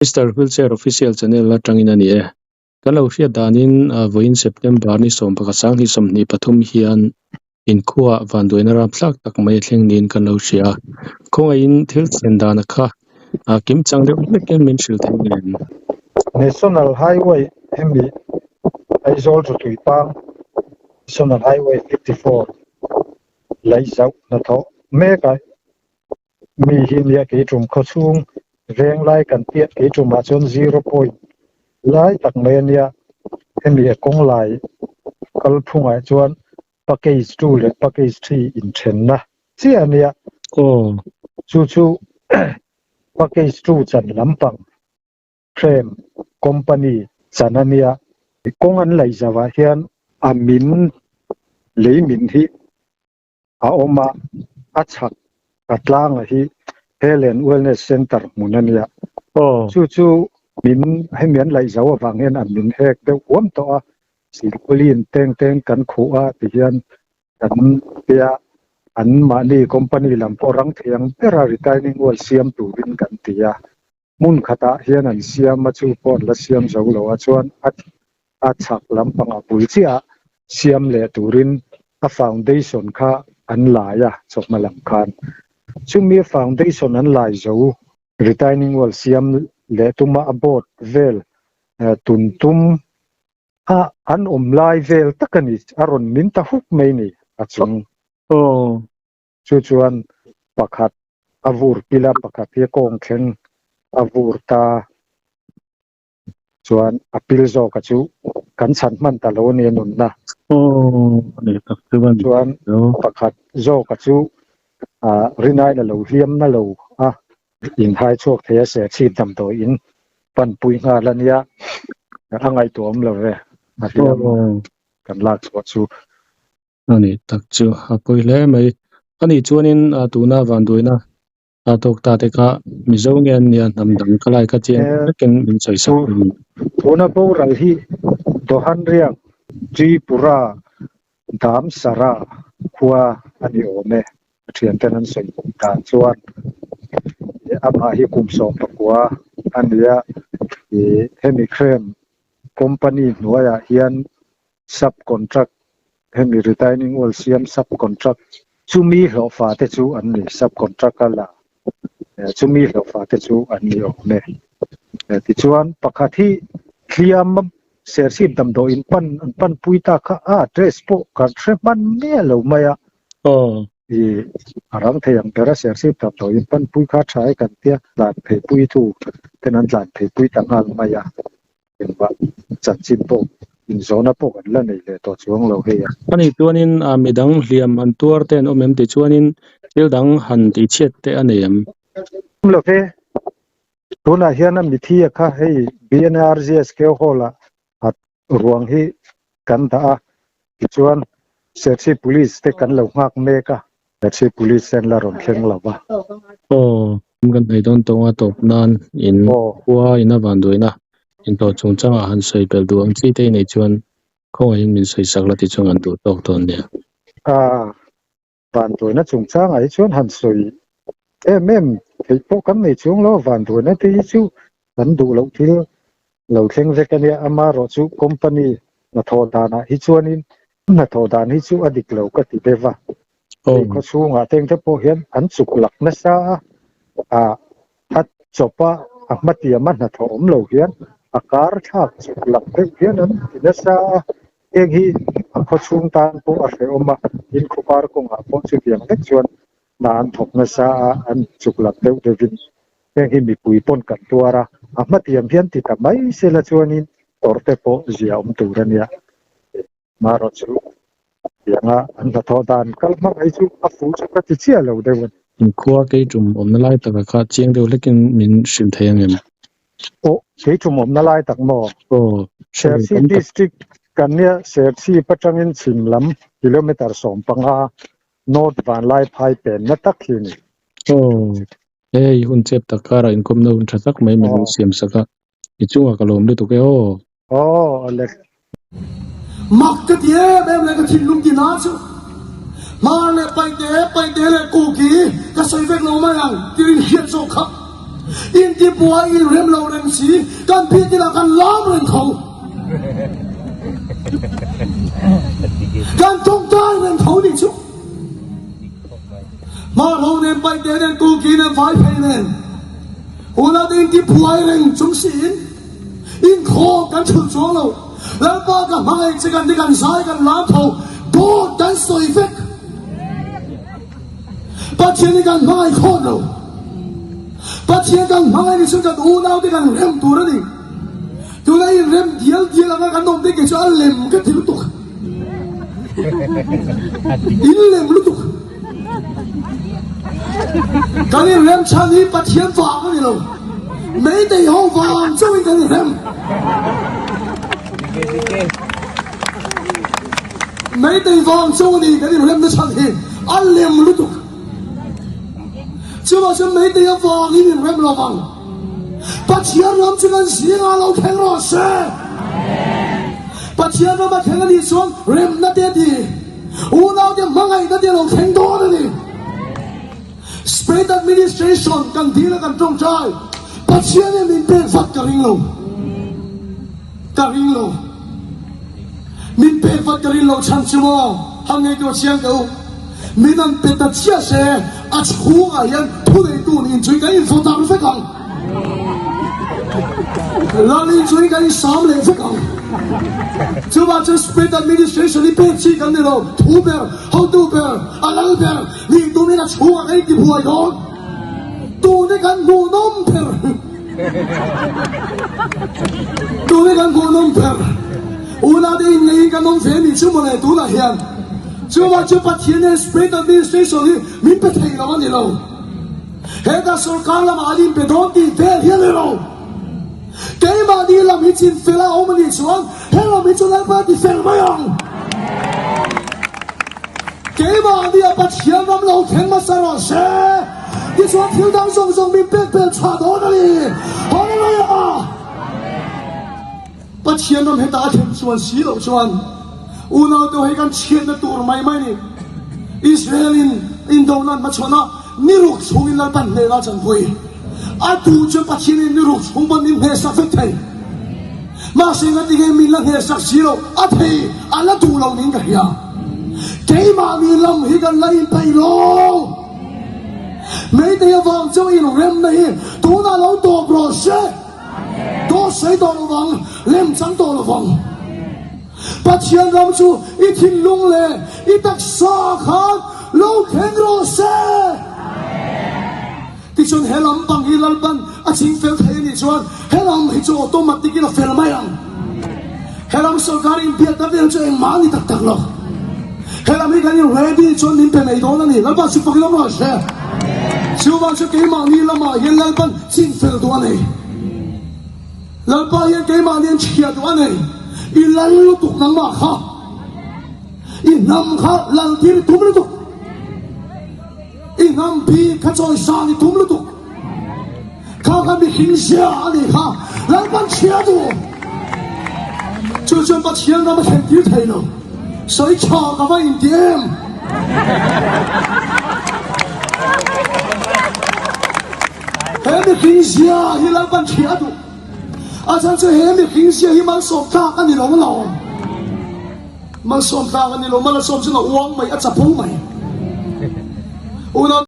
Mister Wheelchair Official Channel atangin a ni e. Kan lo hriat danin vawiin September ni 11 2023 hian inkhuaah vanduaina rapthlak tak mai a thleng niin kan lo hria a. Khawngaihin thil thlen dana kha kimchang deuh hlekin min hrilh thei ngei em? National Highway hemi Aizawl chu Tuipang National Highway 54 laihzauh hnathawh mek a. Mi hi nia kei tum khaw chhung veng lai kan piah kei tumah chuan zero point lai tak mai a nia. Hemi a kawng lai kalphungah chuan package two leh package three inthenna chiah a nia. Chu chu package two chan lampang frame company chan a nia. Kawng an laih zauhah hian a min lei min hi a awm a, a chhak a tlanga hi Health and Wellness Centre hmun a nia. Chu chu min hemi an laih zo avang hian an min hek deuh huam tawh a, silpauline teng teng kan khuh a ti hian kan tia an mahni company lam pawh rang thei ang bera retaining wall siam turin kan ti a. Hmun khatah hian an siam a, chu pawh an la siam zo lo a, chuan a a chhak lampangah bul chiah siam leh turin a foundation kha an lai a, chawhma lam khan. Chumi a foundation an lai zo retaining wall siam leh tuma a board vel tun tum a an awm lai vel tak a ni, a rawn min ta huk mai ni a chung. Chu chuan pakhat a vur pil a, pakhat hi kawng thleng a vur ta chuan a pil zawk a chu kan chhan hman ta lo a nia nunna. Chuan pakhat zawk a chu rinai la lo hliam na lo a inhai chhuak thei a serchhip damdawiin panpui nghal a nia a ngaihtuah awm lo ve a hliam kan lak chhuah chu. A nih tak chu a pawi hle mai. A nih chuanin tuna vanduaina a tawk ta te kha Mizo nge an nia hnam dang ka lai kha chiang takin min sawi sak a ni. Tuna boral hi Dohan riak Tripura Damsara khua a ni awm e. A thianten an sawi dan chuan amah hi kum 19 a ni a, hemi Krem company hnuaiah hian Sub contract, hemi retaining wall siam sub contract chumi hlawhfa te chu an ni, sub contract a la chumi hlawhfa te chu an ni awm e. Tichuan pakhat hi hliam Serchhip damdawiin pan an panpui ta kha a address pawh kan hre hman miah lo mai a. I a rang thei ang ber a Serchhip damdawiin panpui kha tha e kan tia tlan pheipui tu ten an tlan pheipui ta nghal mai a. Engmah chanchin pawh inzawhna pawh kan la nei leh tawh chuang lo hei a. Ani chuanin midang hliam han tuar te an awm em tih chuanin thil dang han tihchhiat te a nei em? Awm lo ve. Tunah hian a mithi a kha hei BNRGSK Hall-ah a ruang hi kan dah a, tichuan Serchhip Police te kan lo nghak mek a. Serchhip Police te an la rawn thleng lo va. Aw, kan hnaih dawn tawng a tawp nan in khua in a vanduaina intawh chungchangah han sawi belh duh ang chi te i neih chuan khawngaihin min sawi sak la ti chuan kan duh tawk dawn nia. A vanduaina chungchangah hi chuan han sawi em em theih pawh kan nei chuang lo, vanduaina te hi chu kan duh loh thil lo thleng vek a nia, amaherawh chu company hnathawh danah hi chuanin hnathawh dan hi chu a dik lo ka ti deuh a, hei khaw chhungah te engte pawh hian an chuk lak nasa a, ah a chawpa a hmatiama hnathawh awm lo hian a kar thlak chuk lak deuh hian an ti nasa a, heng hi a khaw chhung tan pawh a hrehawm a, in khawpar kawngah pawh chutiang vek chuan hna an thawk nasa a, an chuk lak deuh deuhin Heng hi mipui pawn kan tuar a, a hmatiam hian ti ta mai sela chuanin tawrh te pawh zia awm tur a nia. Marawh chu tianga an hnathawh dan kal hma mai chu a fuh chu ka ti chiah lo deuh a ni. Inkhua keitum awmna lai taka kha chiang deuh hlekin min hrilh thei ang em? Aw, keitum awmna lai tak maw? Aw, Serchhip District kan nia, Serchhip atangin chhim lam kilometre 15 North Vanlaiphai penna tak hi a ni. Aw, Hei hun chep tak karah inkawmna hun tha tak mai min lo siam sak a, i chungah ka lawm lutuk e aw. Aw Alex. Mak ka ti em em leh ka thinlung ti na chu Hmar leh Paihte, Paihte leh Kuki ka sawi vek lo mai ang tiin hriat zawk kha. Intibuai inrem lo reng si, kan biakinn ah kan lam reng tho. Kan tawngtai reng tho nih cu. Hmarho nen, paihte nen, kuki nen, vaiphei nen, unau te intibuai reng chung siin inkhawm kan chhun chuang lo. Lalpa ka hmangaih che kan ti kan zai kan lam tho, dawt kan sawi vek. Pathian hi kan hmangaih khawt lo. Pathian kan hmangaih ni chuan kan unaute kan rem tur a ni. Tuna inrem dial dial anga kan awm te kei chu a lem ka ti lutuk. In lem lutuk. Kan inrem chhan hi Pathian vang a ni lo. Meitei ho vang chauhin kan inrem. Meitei vang chu a ni kan inremna chhan hi a lem lutuk. Chuvang chuan meitei avangin inrem lo vang. Pathian ram chu kan zingah lo thleng rawh se. Pathian ram a thleng a nih chuan remna te a ti, unaute hmangaihna te a lo thleng dawn a ni. State Administration kan dil a kan tawngtai Pathian hian min pek vat ka ring lo. Ka ring lo. Min pek vat ka rin lo chhan chu maw? Han ngaihtuah chiang teh u. Min an pe ta chiah se, a chhungah hian thuneitu nih inchui kan invaw dar vek ang. Lal inchui kan insam leh vek ang. Chuvang chuan State Administration hi pek chi kan ni lo. Thu ber, hotu ber, a lal ber nih tumin a chhungah kan intibuai dawn. Tune kan hmuhnawm ber. Tune kan hmuhnawm ber. Unate inneiin kan awm ve nih chu mawle tunah hian. Chuvang chu Pathian hian State Administration hi min pe thei lo a ni lo. Hetah sorkar lamah an inpe dawn tih vel hi a ni lo. Keimahni lam hi chin fel a awm a nih chuan he lam hi chu Lalpa ti fel mai ang. Keimahni a Pathian ram lo thleng hmasa rawh se. Tichuan thil dang zawng zawng min pek pel chhuah dawn a ni. Hallelujah! Pathian ram heta a thlen chuan si loh chuan unau te hei kan chhiatna tur mai mai ni. Israel in indona an hmachhawn a, ni ruk chhungin Lalpan hnehna a chanpui. A duh chuan Pathian in ni ruk chhung pawn min hnehsak vek thei. Mahse ngatinge min la hnehsak si loh a thei a la duh lo niin ka hria. Keimahni lam hi kan la inpeih lo. Meitei avang chu inremna hi tunah lo tawp rawh se. Dawt sawi tawh lo vang, lem chang tawh lo vang. Pathian ram chu i thinlung leh i taksa khan lo thleng rawh se. Tichuan he lam bang hi Lalpan a ching fel thei a nih chuan he lam hi chu automatic in a fel mai ang. He lam sorkar inbiakna vel chu engmah a ni tak tak lo. He lam hi kan in ready chuan min pe mai dawn a ni. Lalpa chu fakin awm rawh se. Chuvang chu keimahni lamah hian Lalpan ching fel duh a nei. Lalpa hian keimahni an chhia duh a nei. I lal lutuk nangmah kha. I hnam kha lal tir tum lutuk. I hnam bik kha chawisan i tum lutuk. Kha kha mihring zia a nih kha Lalpan chhia duh. Chu chuan Pathian ram a thlen tir thei lo. Sawi tha ka va inti em? He mihring zia hi Lalpan chhia duh. A chhan chu he mihring zia hi malsawm tlak a ni lo alawm. Malsawm tlak a ni lo, malsawm chu a uang mai, a chapo mai. Unau.